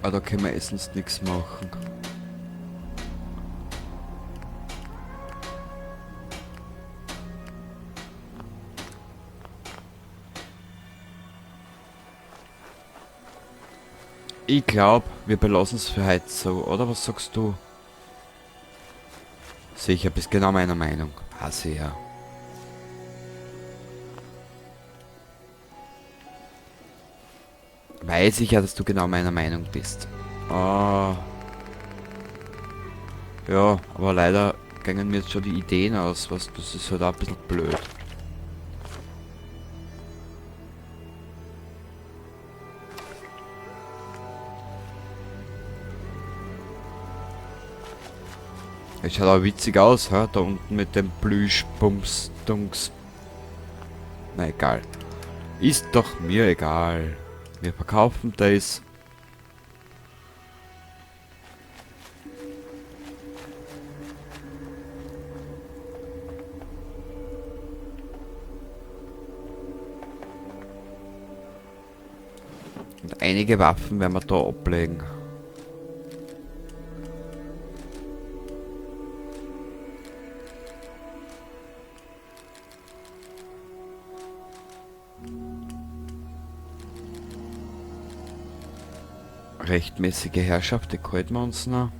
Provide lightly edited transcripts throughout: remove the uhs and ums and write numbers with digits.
Ah, da können wir eh sonst nichts machen. Ich glaub, wir belassen es für heute so, oder? Was sagst du? Sicher, bist genau meiner Meinung. Ah, sehr. Weiß ich ja, dass du genau meiner Meinung bist. Ah. Ja, aber leider gingen mir jetzt schon die Ideen aus. Was, das ist halt auch ein bisschen blöd. Es schaut auch witzig aus, hä? Da unten mit dem Plüschbums, Dunks. Na egal. Ist doch mir egal. Wir verkaufen das. Und einige Waffen werden wir da ablegen. Rechtmäßige Herrschaft, die halten wir uns noch.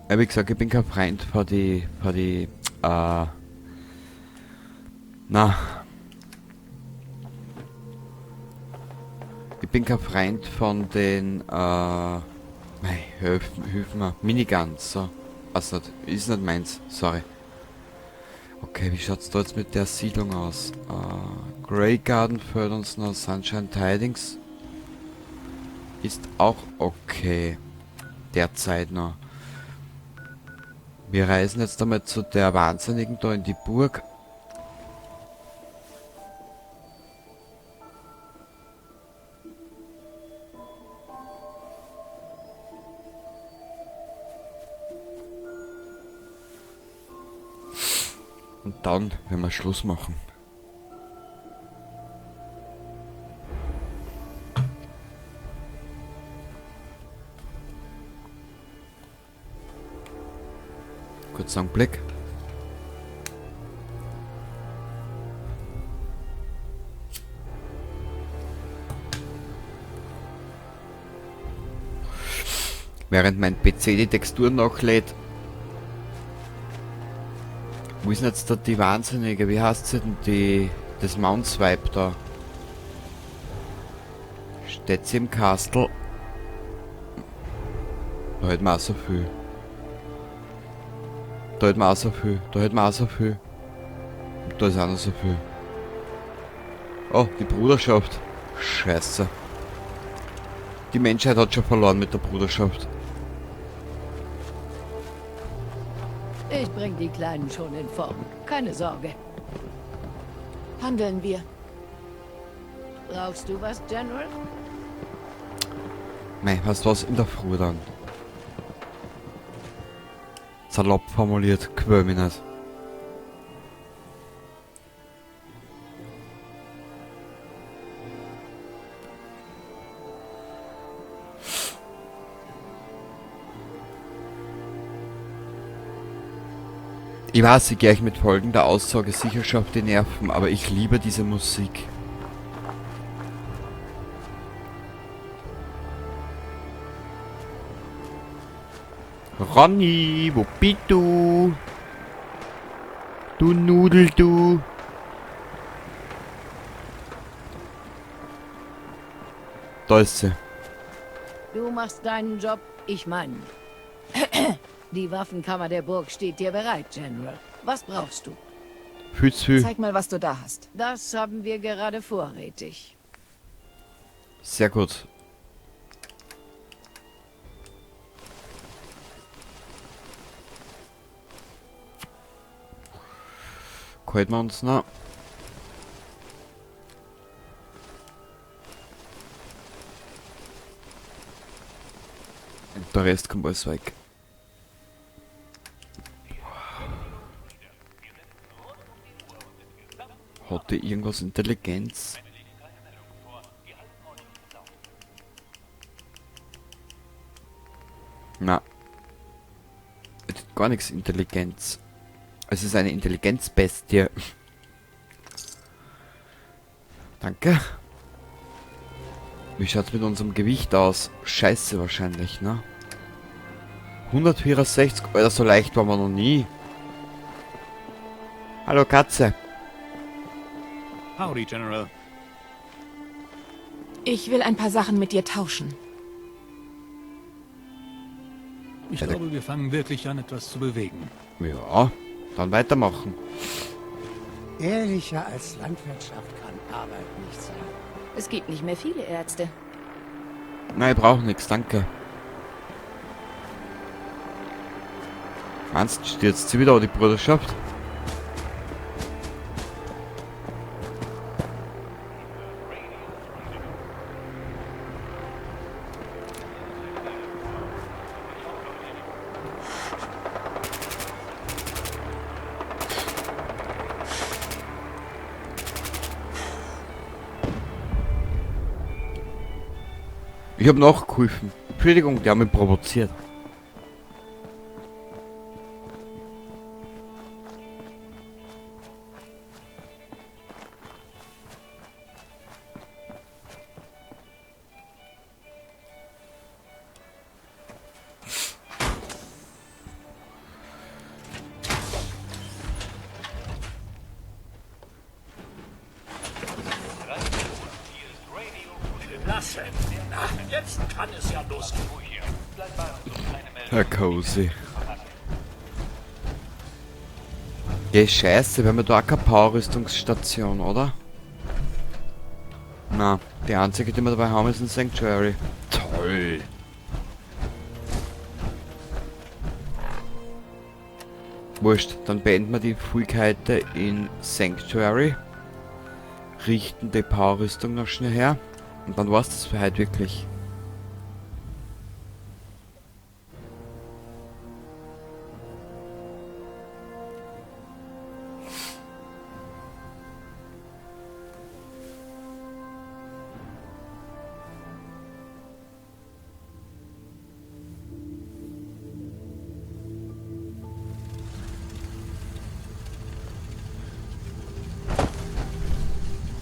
Ja, wie gesagt, ich bin kein Freund von die, von die na. Ich bin kein Freund von den mei, hilf mir. Miniguns, so. Also nicht, ist nicht meins, sorry. Okay, wie schaut's da jetzt mit der Siedlung aus? Grey Garden fehlt uns noch, Sunshine Tidings ist auch okay. Derzeit noch. Wir reisen jetzt einmal zu der Wahnsinnigen da in die Burg. Und dann werden wir Schluss machen. Kurzer Blick. Während mein PC die Texturen nachlädt. Wo ist denn jetzt da die Wahnsinnige? Wie heißt sie denn? Die, das Mount Swipe da. Steht sie im Kastel? Da hätten wir auch so viel. Da hätten wir auch so viel. Da hätten wir auch so viel. Und da ist auch noch so viel. Oh, die Bruderschaft. Scheiße. Die Menschheit hat schon verloren mit der Bruderschaft. Ich bring die Kleinen schon in Form. Keine Sorge. Handeln wir. Brauchst du was, General? Mei, weißt du was? In der Früh dann. Salopp formuliert, quäl mich nicht. Ich weiß, ich gehe euch mit folgender Aussage sicher schon auf die Nerven, aber ich liebe diese Musik. Ronny, wo bist du? Du Nudel, du. Da ist sie. Du machst deinen Job, ich meinen. Die Waffenkammer der Burg steht dir bereit, General. Was brauchst du? Viel zu viel. Zeig mal, was du da hast. Das haben wir gerade vorrätig. Sehr gut. Halten wir uns noch. Und der Rest kommt alles weg. Hat die irgendwas Intelligenz? Na. Es hat gar nichts Intelligenz. Es ist eine Intelligenzbestie. Danke. Wie schaut's mit unserem Gewicht aus? Scheiße wahrscheinlich, ne? 164, Alter, so leicht waren wir noch nie. Hallo Katze. Howdy, General. Ich will ein paar Sachen mit dir tauschen. Ich glaube, wir fangen wirklich an, etwas zu bewegen. Ja, dann weitermachen. Ehrlicher als Landwirtschaft kann Arbeit nicht sein. Es gibt nicht mehr viele Ärzte. Nein, ich brauche nichts, danke. Meinst du, stürzt sie wieder an die Bruderschaft? Ich hab nachgeholfen. Entschuldigung, die haben mich provoziert. Jetzt kann es ja losgehen. Herr Cozy. Ja, scheiße, wir haben ja da auch keine Power-Rüstungsstation, oder? Na, die einzige, die wir dabei haben, ist ein Sanctuary. Toll! Wurscht, dann beenden wir die Folge heute in Sanctuary. Richten die Power-Rüstung noch schnell her. Und dann war's das für heute wirklich.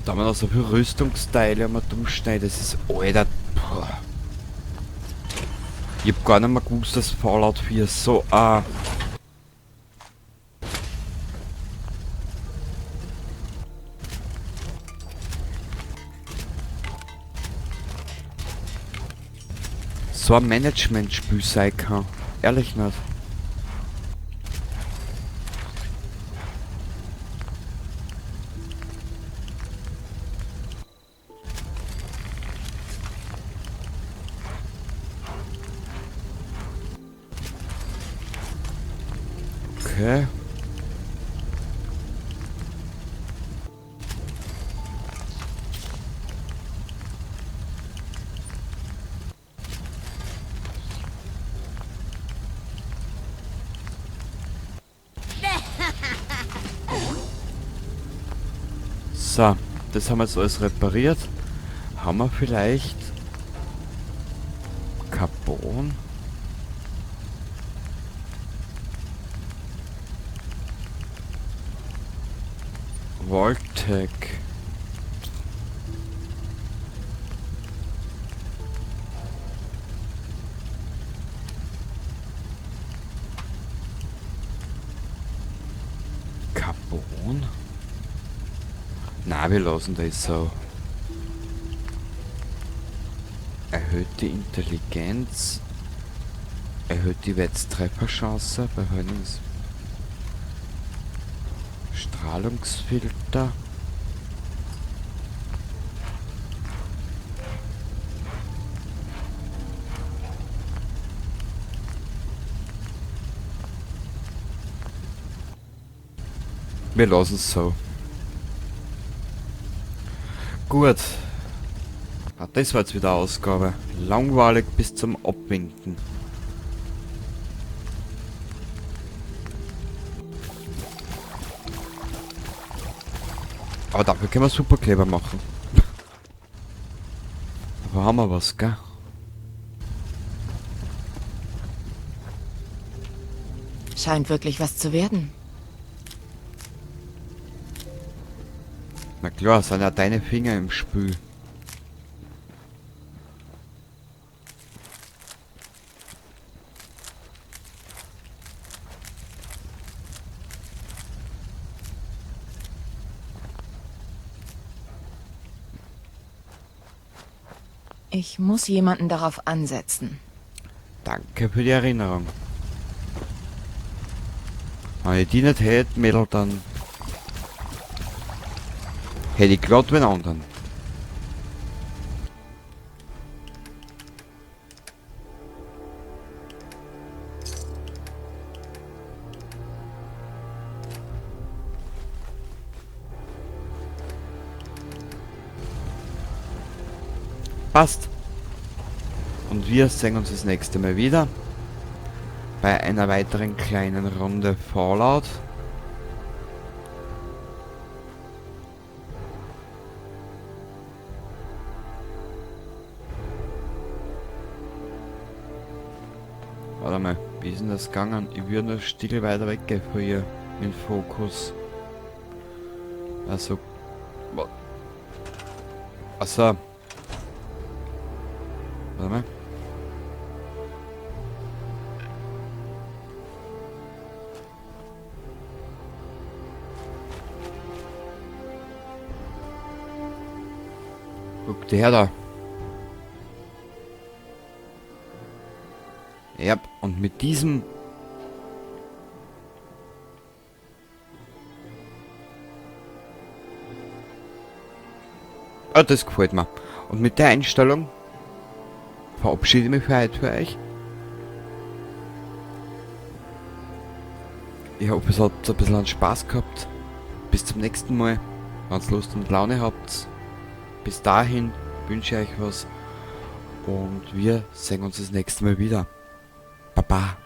Da haben wir noch so viele Rüstungsteile am Dummschneiden, das ist alter. Puh. Ich hab gar nicht mehr gewusst, dass Fallout 4 so so ein Management-Spiel sein kann. Ehrlich nicht. Okay. So, das haben wir jetzt alles repariert. Haben wir vielleicht Carbon? Vault-Tec. Carbon? Na, wir lassen das so. Erhöht die Intelligenz. Erhöht die Wetttrefferchance bei Hönnings. Strahlungsfilter. Wir lassen es so. Gut. Ah, das war jetzt wieder Ausgabe. Langweilig bis zum Abwinken. Aber dafür können wir Superkleber machen. Aber haben wir was, gell? Scheint wirklich was zu werden. Na klar, sind ja deine Finger im Spül. Ich muss jemanden darauf ansetzen. Danke für die Erinnerung. Wenn ich die nicht hätte, Mädel, dann hätte ich glatt wen anderen. Passt. Und wir sehen uns das nächste Mal wieder bei einer weiteren kleinen Runde Fallout. Warte mal, wie ist denn das gegangen? Ich würde nur still weiter weggehen von hier mit Fokus. Also. Achso. Warte mal. Guck dir her da. Ja, und mit diesem... Ah, das gefällt mir. Und mit der Einstellung verabschiede ich mich für heute für euch. Ich hoffe, es hat ein bisschen Spaß gehabt. Bis zum nächsten Mal, wenn ihr Lust und Laune habt. Bis dahin wünsche ich euch was. Und wir sehen uns das nächste Mal wieder. Baba.